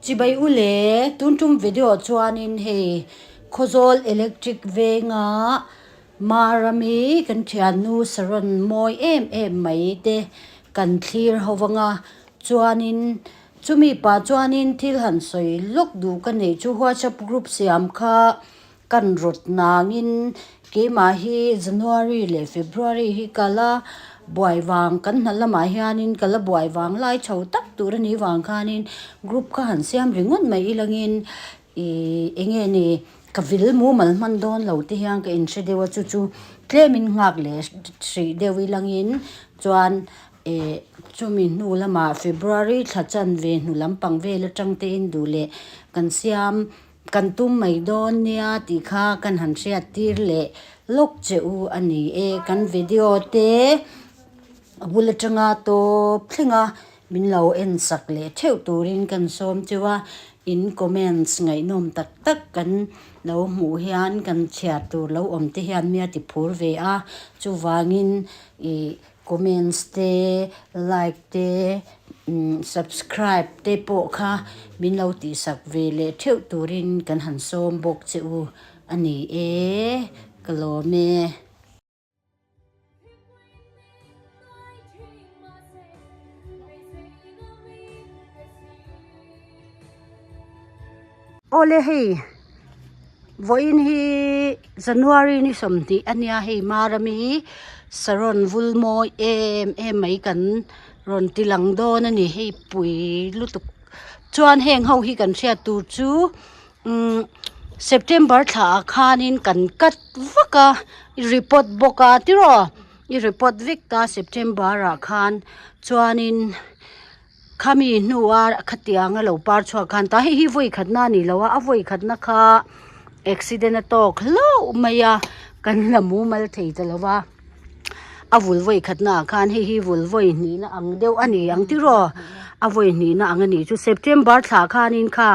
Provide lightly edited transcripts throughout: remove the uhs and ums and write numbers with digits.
Chibai u le, tun tum video chuanin hei Khawzawl Electric venga Marami kan thiannu saron mawi em em mai te kan thlir ho vanga chuanin chumi pah chuanin thil han sawi lawk duh ka neih chu WhatsApp group siam kha Kan rawt nangin keimah hi January leh February hi ka la buai vang, kan hna lamah hianin ka la buai vang lai chho tak tur a nih vang khanin group kha han siam ringawt mai ilangin ih eng nge ni ka vil mumal hman dawn lo te hian ka inhre deuh a, chu chu tlemin nghak leh hrih deuh ilangin chuan ih chumi hnu lamah February thla chanve hnu lampang vel atang te in duh leh kan siam. Kan tum mai dawn nia tih kha kan han hriat tir leh lawk che u a ni e. Kan video te a bul atanga tawp thleng a, min lo en sak leh theuh turin kan sawm cheu a, in comments ngaihnawm tak tak kan lo hmuh hian kan chhiar tur lo awm te hian mi a ti phur ve a, chuvangin ih Comments te, like te, subscribe te pawh kha min lo tihsak ve leh theuh turin kan han sawm bawk che u a ni e, ka lawm e. Awle hei vawiin hi January ni 20 a nia hei Marami saron vul mawi em em mai kan rawn ti lang dawn a ni hei pui lutuk chuan heng ho hi kan hriat tur chu umm September thla ah khanin kan cut vak a report bawk a tiraw i report vek ta September ah khan chuanin. Khami hnua khatianga lo par chhuak khan ta hei hi vawi khatna a ni lo a, a vawi khatna kha accident a tawk hlauh mai a kan la mumal thei ta lo va, a vul vawi khatna ah khan hei hi vul vawi hnihna ang deuh a ni ang tiraw a vawi hnihna ang a nih chu September thla khanin kha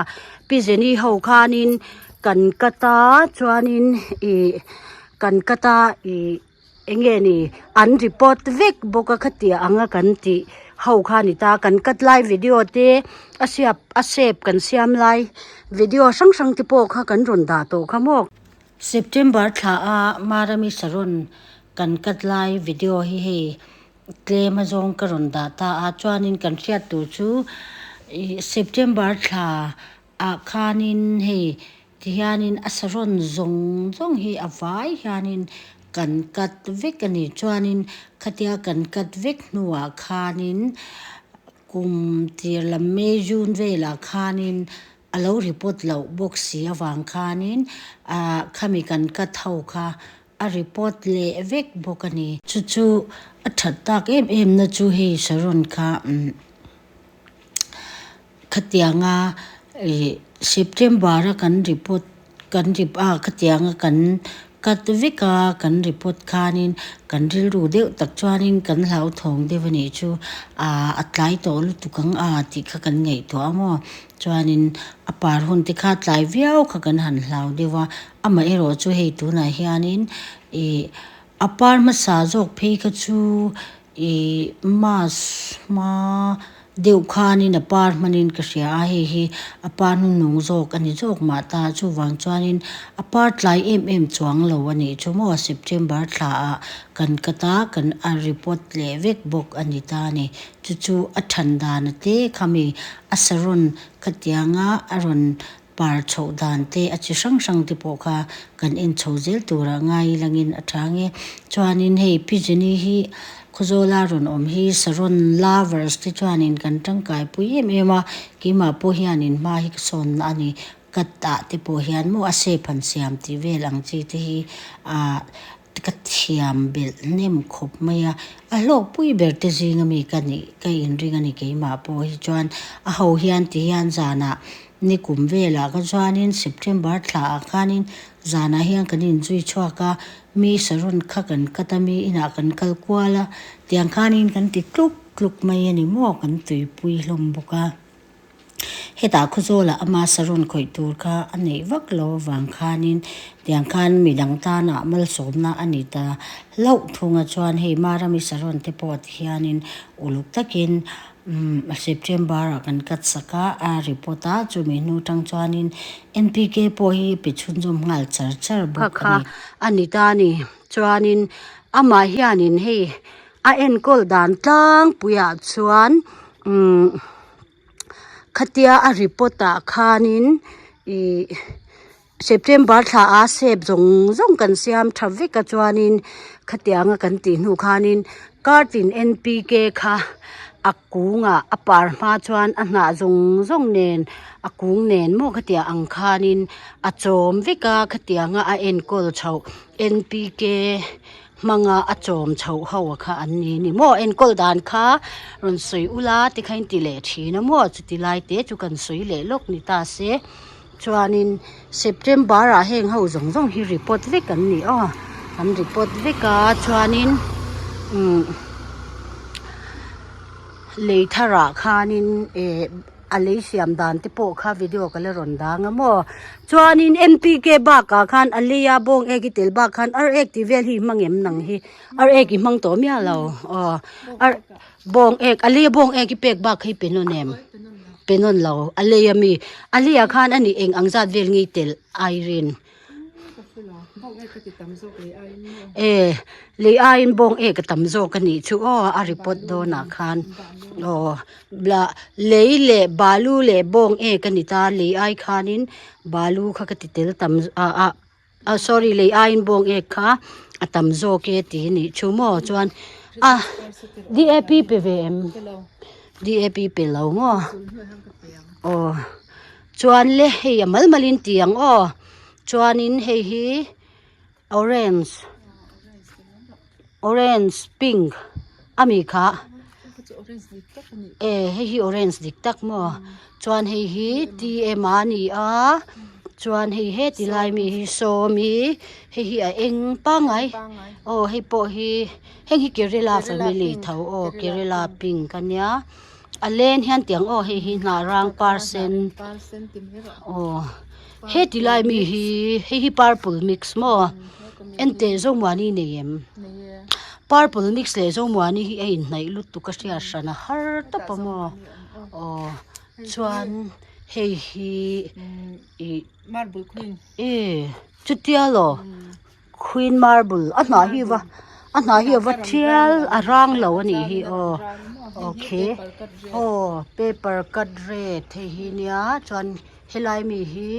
Pi Jenny ho khanin kan cut a chuanin ih kan cut a ih. Eng nge ni an report vek bawk a khatia anga kan tih ho kha a ni ta kan cut lai video te a siap a shape kan siam lai video hrang hrang te pawh kha kan rawn dah tawh kha maw. September thla a Marami Saron kan cut lai video hi hei tlem a zawng ka rawn dah ta a chuanin kan hriat tur chu ih September thla ah khanin hei Tihianin a saron zawng zawng hi a vai hianin kan cut vek a ni. Chuanin khatia kan cut vek hnuah khanin kum tir lam May, June velah khanin a lo report loh bawk si avang khanin ah khami kan cut ho kha a report leh vek bawk a ni. Chu chu a that tak em em na chu hei saron kha umm. Khatianga ih September a kan report kan rip a khatianga kan cut vek a kan report khanin kan rilru deuh tak chuanin kan hlauthawng deuh a nih chu ah a tlai tawh lutuk ang a tih kha kan ngaihtuah a maw chuanin a par hun te kha tlai viau kha kan han hlau deuh a amaherawh chu hei tunah hianin ih a par hmasa zawk phei kha chu Ih mass hma deuh khanin a par hmanin ka hria a, hei hi a par hnungnung zawk a ni zawk mah ta chuvang chuanin a par tlai em em chuang lo a nih chu maw September thla ah kan cut a kan a report leh vek bawk a ni ta a ni chu chu a than dan a te khami a saron khatianga a rawn Par chhoh dan te a chi hrang hrang te pawh kha kan en chho zel turah ngai langin a tha nge. Chuanin hei Pi Jenny hi Khawzawla rawn awm hi Saron lovers te chuanin kan tangkai pui em em a, keimah pawh hianin hma hi ka sawnna a ni. Cut ah te pawh hian maw a shape han siam tih vel ang chi te hi ah ka thiam belh hnem khawp mai a, a hlawkpui ber te zing ami ka nih ka inring a ni keimah pawh hi chuan a ho hian ti hian zanah Ni kum velah ka chuanin September thla ah khanin zanah hian kan inzui chhuak a, mi saron kha kan cut a, mi inah kan kal kual a, tiang khanin kan ti tluk tluk mai a ni maw, kan tuipui hlawm bawk a. Hetah Khawzawlah ama saron khawih tur kha a neih vak lo avang khanin tiang khan midang tanah malsawmna a ni ta hlauh thung a, chuan hei Marami saron te pawh ti hianin uluk takin. Umm September ah kan cut sak a, a report a, chumi hnu tang chuanin NPK pawh hi pe chhunzawm nghal char char bawk a ni. A ni ta a ni. Chuanin amah hianin hei a enkawl dan tlangpuiah chuan umm khatia a report ah khanin ih September thla a sep zawng zawng kan siam tha vek a chuanin khatianga kan tih hnu khanin kartin N P K kha a kungah a par hma chuan a hnah zawng zawng nen a kung nen maw khatiang ang khanin a chawm vek a khatianga a enkawl chhoh N P K hmanga a chawm chhoh ho kha an ni ni maw enkawl dan kha rawn sawi ula tikhain ti leh thin a maw chuti lai te chu kan sawi leh lawk ni ta se. Chuanin September ah heng ho zawng zawng hi report vek an ni aw an report vek a chuanin umm lei thar ah khanin eh a lei siam dan te pawh kha video ka la rawn dang a maw chuanin M P K bakah khan a lei a bawng ek i tel bak khan ar ek tih vel hi i hmang em nang hi ar ek i hmang tawh miah lo aw ar. Bawng ek a lei a bawng ek i pek bak hi pe nawn em? Pe nawn lo a lei a mi a lei ah khan a ni eng ang zat vel ngei telh Irene e lei aiin bawng ek a tam zawk a nih chu aw a report dawn ah khan aw lei leh balu leh bawng ek a ni ta lei ai khanin balu kha ka ti tel tam ah ah. Ah sorry lei aiin bawng ek kha a tam zawk e tih a nih chu maw chuan a D A P pe ve em D A P pe lo maw aw chuan le hei a mal malin ti ang aw chuanin hei hi orange orange pink ami kha e hei hi orange dik tak maw chuan hei hi T M a ni a chuan hei heti lai mi hi sawm hi hei hi a eng pangngai aw hei pawh hi heng hi kerela family tho aw kerela pink ania a len hian tiang aw hei hi hnah rang par sen aw heti lai mi hi hei hi purple mix maw enteh zomuani nei em purple mix leh zomuani hi a inhnaih lutuk a hriat hran a har tawp a maw aw chuan hei hi ih e chutia law. Queen marble a hnah hi va a hnah hi a va thial a rang lo a nih hi aw okay aw paper cut red hei hi nia chuan helai mi hi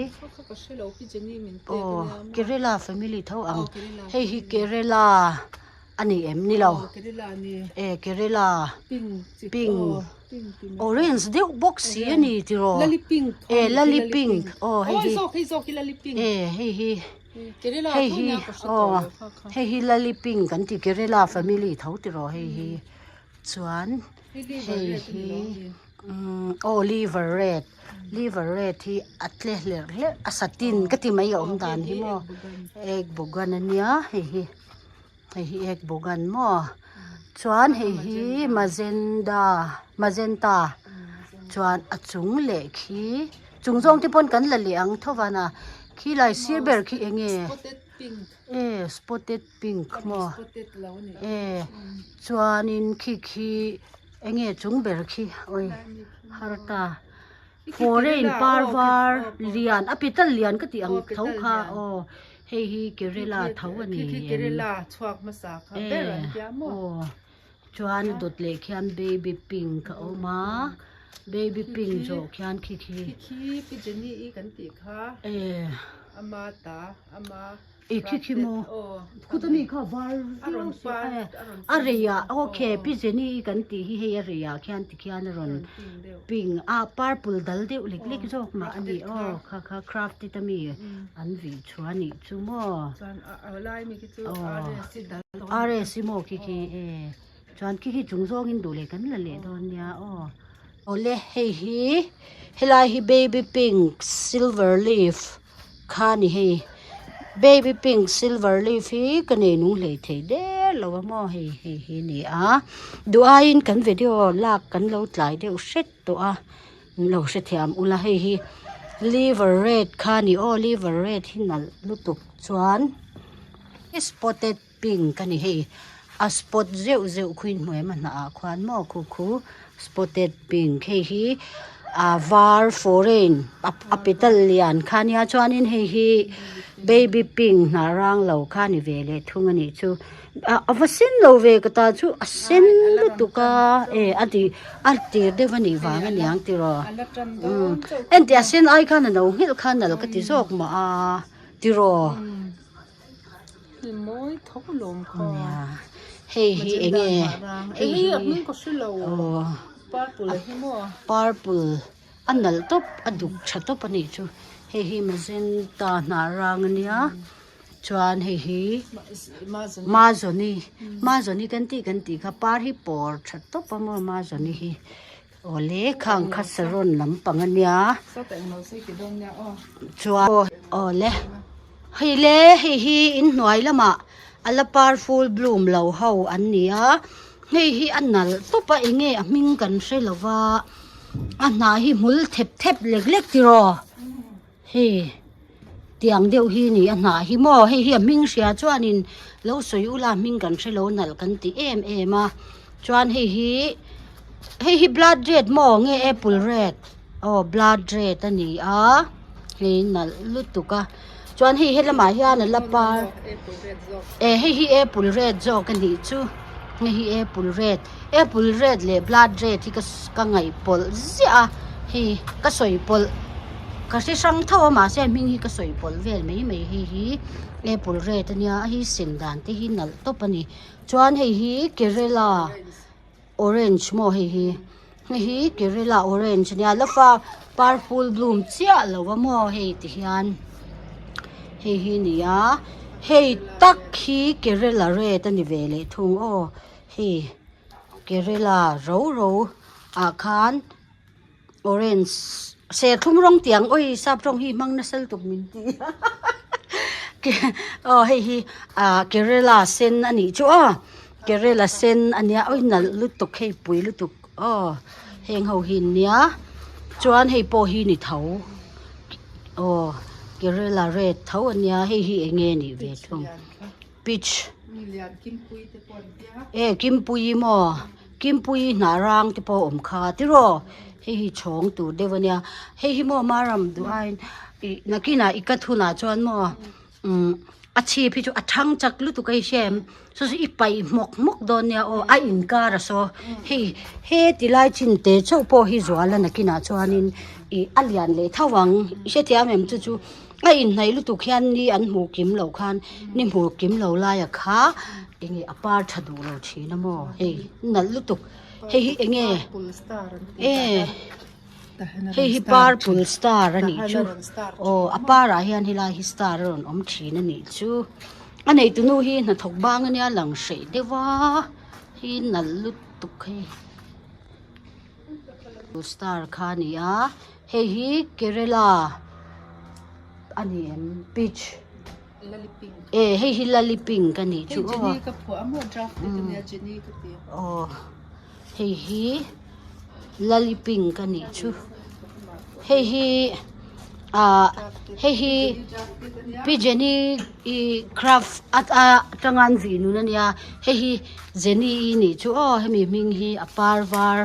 aw kerela family tho ang hei hi kerela a ni em ni lo e kerela pink orange deuh bawk si a ni tiraw e lali pink aw hei hi e hei hi. Hei hi aw hei hi lali pink kan ti kerela family tho tiraw hei hi chuan hei hi umm aw liver red liver red hi a tle hlerh hlerh a satin ka ti mai a awm dan hi maw egg bagan ania hei hi hei hi egg bagan maw chuan hei hi magenta magenta chuan a chung leh khi chung zawng te pawn kan la leh ang tho van a khilai sir ber khi eng nge e spotted pink maw e chuanin khi khi eng nge chung ber khi awi har ta foreign par var lian a petal lian ka tih ang tho kha aw hei hi kerela tho a ni em e aw chuan dawt leh khian baby pink a awm a baby pink zawh khian khi khi e E khi khi maw khuta mi kha var viau si a a rei ah okay pi Jenny i kan tih hi hei a rei ah khian tikhian a rawn pink a purple dal deuh lek lek zawk mah a ni aw kha kha crafted ami an vih chhuah a nih chu maw aw R S i maw khi khi e chuan khi khi chung zawngin duh leh kan la leh dawn nia aw awle hei hi helai hi baby pink silver leaf. Kha ni hei baby pink silver leaf hi ka nei nung hlei thei der lo a maw hei hei hi a ni a duh aiin kan video lak kan lo tlai deuh hret tawh a an lo hrethiam ula hei hi liver red kha a ni aw liver red hi nalh lutuk chuan spotted pink a ni hei. A spot zeuh zeuh khu in hmu em a hnah ah khuan maw khu khu spotted pink hei hi a var foreign a petal lian kha ania chuanin hei hi baby pink hnah rang lo kha a ni ve leh thung a nih chu ah a va sen lo ve ka ta chu a sen lutuk a e a ti a tir deuh a nih vang a niang tiraw umm engti a sen ai khan a no nghilh khan nalh ka ti zawk mah a tiraw. Mawi tho lawm kha. Nia hei hi enge hei hi a hming ka hre lo purple a hi maw purple a nalh tawp a duk tha tawp a nih chu hei hi magenta hnah rang a nia chuan hei hi mazawni mazawni kan tih kan tih kha par hi pawr tha tawp a maw mazawni hi awle khang kha saron lampang a nia chuan awle hei le hei hi inhnuai lamah a la par full bloom lo ho an ni a hei hi a nalh tawp a enge a hming kan hre lo va a hnah hi hmul thep thep lek lek tiraw hei tiang deuh hi a ni a hnah hi maw hei hi a hming hria chuanin lo sawi ula hming kan hre lo nalh kan ti em em a chuan hei hi hei hi blood red maw nge apple red aw blood red a ni a hei nalh lutuk a chuan hei helamah hian a la par eh hei hi apple red zawk a nih chu hei hi apple red apple red leh blood red hi ka ka ngaih pawlh ziah a hei ka sawi pawlh ka hre hrang tho a mahse a hming hi ka sawi pawlh vel mai mai hei hi apple red a nia a hi sen dan te hi nalh tawp a ni chuan hei hi kerela orange maw hei hi hei hi kerela orange a nia la fa purple bloom chiah lo a maw hei ti hian hei hi a ni a hei tak hi kerela red a ni ve leh thung aw hei kerela ro ro ah khan orange serthlum rawng tiang awi sap rawng hi hmang nasa lutuk min ti aw hei hi ah kerela sen a nih chu aw kerela sen a nia awi nalh lutuk hei pui lutuk aw heng ho hi an nia chuan hei pawh hi ni tho aw kerela red tho a nia hei hi eng nge nih ve thung. Peach e Kimpuii maw Kimpuii hnah rang te pawh a awm kha tiraw hei hi chhawng tur deuh a nia hei hi maw Maram duh aiin ih nakinah i cut hunah chuan maw umm a chhip hi chu a thang chak lutuk a i hria em saw saw i paih hmawk hmawk dawn nia aw a inkar a saw hei he ti lai chin te chauh pawh hi zual a nakinah chuanin ih a lian leh tho ang i hrethiam em chu chu. A inhnaih lutuk hian ni an hmuh kim loh khan ni hmuh kim lo laia kha enge a par tha duh lo thin a maw hei nalh lutuk hei hi enge e hei hi purple star a nih chu aw a parah hian helai hi star a rawn awm thin a nih chu a neitu nu hi hnathawk bang ania lang hreh deuh a hi nalh lutuk hei star kha a ni a. Hei hi Kerala a ni em peach e hei hi lali pink a nih chu aw aw hei hi lali pink a nih chu hei hi ah hei hi pi Jenny i craft atanga an vih nun a nia hei hi Jenny i nih chu aw hemi hming hi a par var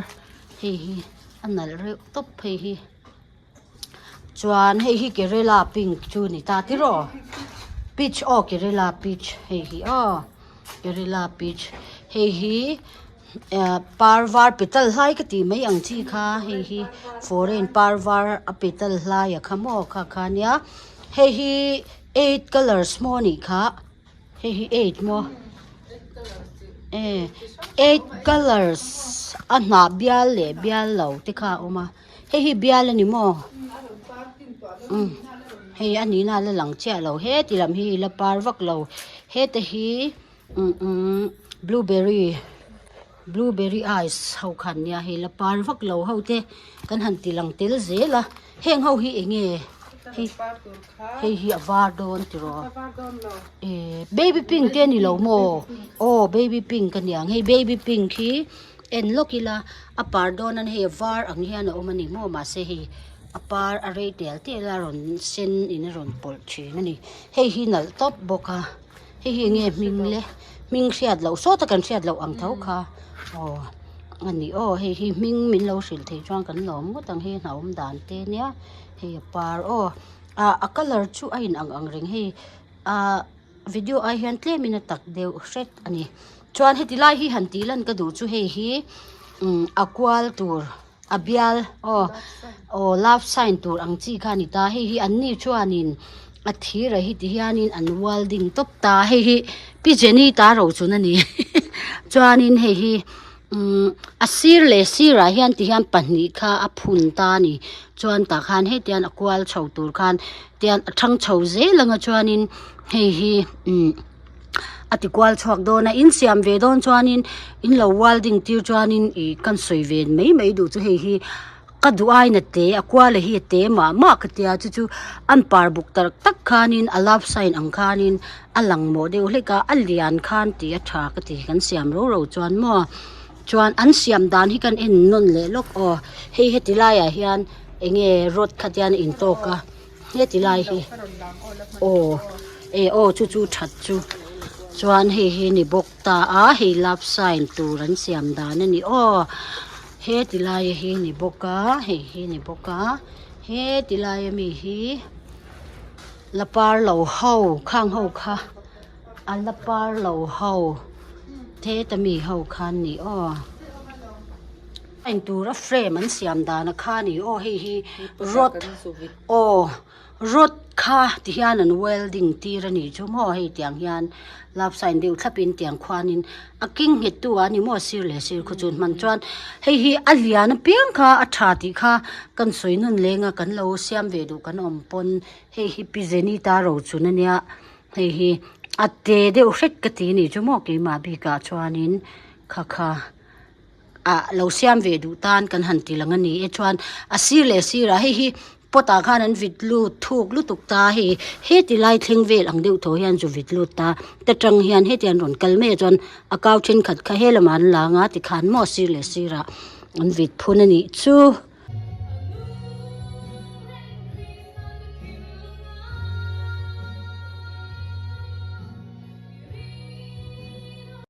hei hi. A nalh reuh tawp phei hi chuan hei hi kerela pink chu ni ta tiraw peach aw kerela peach hei hi aw kerela peach hei hi ah par var petal hlai ka tih mai ang chi kha hei hi foreign par var a petal hlai a kha maw kha kha nia hei hi eight colours maw a nih kha. Hei hi eight maw e eight colours a hnah bial leh bial lo te kha a awm a hei hi bial a ni maw umm hei a nihna a la lang chiah lo heti lam hi la par vak lo heta hi umm blueberry blueberry ice ho kha an nia hei la par vak lo ho te kan han ti lang tel zel a heng ho hi eng nge hei hei hi a var dawn tiraw eh baby pink te a ni lo maw aw baby pink a niang hei baby pink hi en lawk ila a par dawn a hei a var ang hian a awm a ni maw mahse hei a par a rei tel tel a rawn sen in a rawn pawlh thin a ni hei hi nalh tawp bawk a. Hei hi enge hming le? Hming hriat loh sawta kan hriat loh ang tho kha aw a ni aw hei hi hming min lo hrilh theih chuan kan lawm ngawt ang hei a hnauhawm dan te nia hei a par aw ah a colour chu a in ang ang reng hei ah video ai hian tlem in a tak deuh hret a ni chuan heti lai hi han tih lan ka duh chu hei hi umm a kual tur. A bial aw aw love sign tur ang chi kha a ni ta hei hi an ni chuanin a thir a hi ti hianin an welding tawp ta hei hi pi Jenny ta ro chun a ni chuanin hei hi umm a sir leh sirah hian ti hian pahnih kha a phun ta a ni chuan tah khan heti hian a kual chho tur khan tian a thang chho zel anga chuanin hei hi umm. a ti kual chhuak dawn a in siam ve dawn chuanin in lo welding tir chuanin ih kan sawi ve mai mai duh chu hei hi ka duh aiin a te a kual a hi a te mah mah ka tia chu chu an par buk tak tak khanin a love sign ang khanin a lang mawh deuh hlek a a lian khan tih a tha ka ti kan siam ro ro chuan maw chuan an siam dan hi kan en nawn leh lawk aw hei heti laiah hian eng nge rod kha tian a intawk a. Heti lai hi aw e aw chu chu that chu chuan hei hi ni bawk ta a hei love sign tur an siam dan a ni aw heti lai hi ni bawk a hei hi ni bawk a heti lai ami hi la par lo ho khang ho kha a la par lo ho heta mi ho kha an ni aw. A intur a frame an siam dan a kha a ni aw hei hi rod aw rod kha ti hian an welding tir a nih chu maw hei tiang hian love sign deuh thlap in tiang khuanin a keng nghet tu a ni maw sir leh sir khaw chu hman chuan hei hi a lian apiang kha a tha tih kha kan sawi nawn leng a kan lo siam ve duh kan awm pawn hei hi pi Zenita rochun a nia hei hi a te deuh hret ka ti a nih chu maw keimah bikah chuanin kha kha. ah lo siam ve duh tan kan han ti lang a ni e chuan a sir leh sirah hei hi pot ah khan an vit lut thuk lutuk ta hei heti lai thleng vel ang deuh tho hian zu vit lut ta ta tang hian heti an rawn kal mai a chuan a kau thenkhat kha he lamah an lang a tikhan maw sir leh sirah an vit phun a nih chu.